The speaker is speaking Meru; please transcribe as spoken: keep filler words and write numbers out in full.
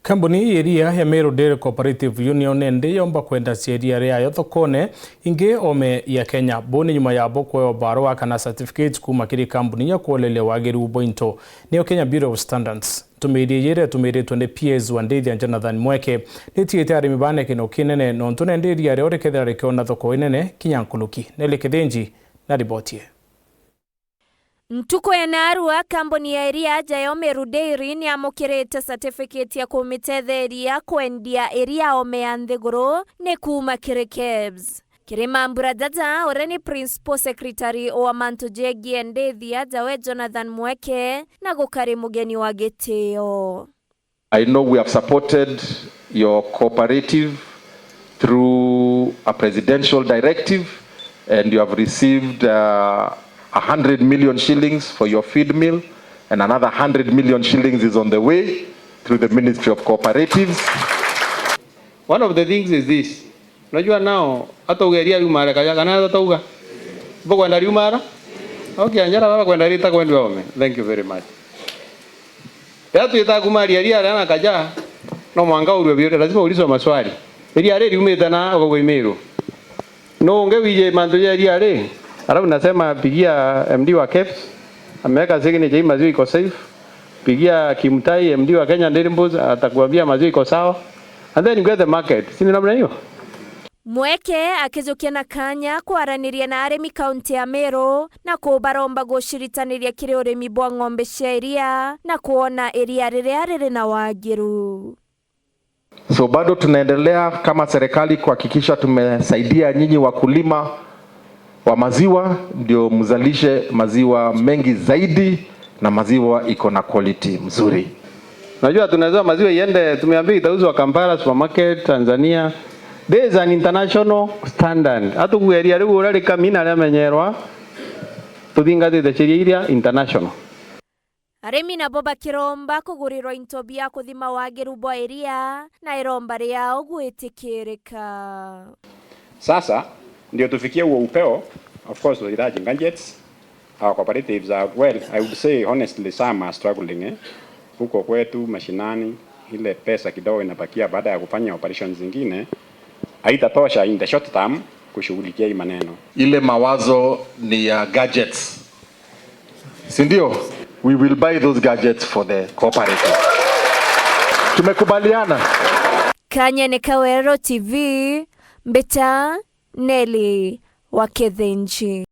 Kambuni ya iria ya Meru Dairy Cooperative Union nindi yomba kwendacia iria riayo thokone ingi ome ya Kenya. Buu ni nyuma yabo kwewa barua kana certificate kuuma kiri kambuni ya kwoleria wagiru bwa into, niyo Kenya Bureau of Standards. Ntumiri iji iria itumiritwe ni P S wa Ndithia Jonathan Mweke, nitiite arimi bane kino kinene, nontu nindi iria rio rikethira rikiona thoko inene kinya nkuruki. Nelly Kithinji na riboti ii. Ntuku ya naarua, kambuni ya iria ya Meru Dairy ni yamukirite certificate ya kumitetheria kwendia iria ome ya nthiguru ni kuuma kiri KEBS. Kiri mambura jaja, uria ni Principal Secretary wa mantu jegie ndithia jawe Jonathan Mweke, na gukari mugeni wa gitio. I know we have supported your cooperative through a presidential directive, and you have received, uh, a hundred million shillings for your feed mill, and another hundred million shillings is on the way through the Ministry of Cooperatives. One of the things is this. Unajua nao, hata ugeria riumare kaja, kana hata uga. Bukwenda riumara? Okay, anjara baba kwenda rita kwendi waume. Thank you very much. Riria twita kumaria iria ria na kaja, no mwanka urue biure, lazima uulizwe maswali. Iria ri riumite na ukagwa Imiru. No unge wije mantu ja iria ri, alafu nasema pigia M D wa KEBS, ameweka signature hii maziwa iko safe. Pigia Kimutai, M D wa Kenya Dairy Boards, atakuambia maziwa iko sawa. And then you get the market. Si ni namna hiyo? Mweke akijukia na kanya kwaraniria na arimi kaunti ya Meru na kubaromba guciritaniria kiri urimi bwa ng'ombe cia iria na kuona iria riria riri na wagiru. So bado tunaendelea kama serikali kuhakikisha tumesaidia nyinyi wakulima wa maziwa, ndio mzalishe maziwa mengi zaidi na maziwa iko na quality mzuri. Unajua, tunaweza maziwa iende, tumeambiwa itauzwa Kampala supermarket, Tanzania. There is an international standard. Hata kugeria riu uria rikamina riamenyerwa, tuthingatite sheria iria international. Arimi nabo bakiromba kugurirwa into bia kuthima wagiru bwa iria na iromba riao gwitikirika. Sasa ndio tufikie huo upeo. Of course, tunahitaji gadgets. Our cooperatives are, well, I would say honestly, some are struggling, eh. Huko kwetu mashinani, ile pesa kidogo inabakia baada ya kufanya operations zingine, haitatosha in the short term kushughulikia hii maneno. Ile mawazo ni ya gadgets. Si ndio? We will buy those gadgets for the cooperative. Tumekubaliana? Kanyene Kawero T V, Mbita, Nelly wa Kithinji.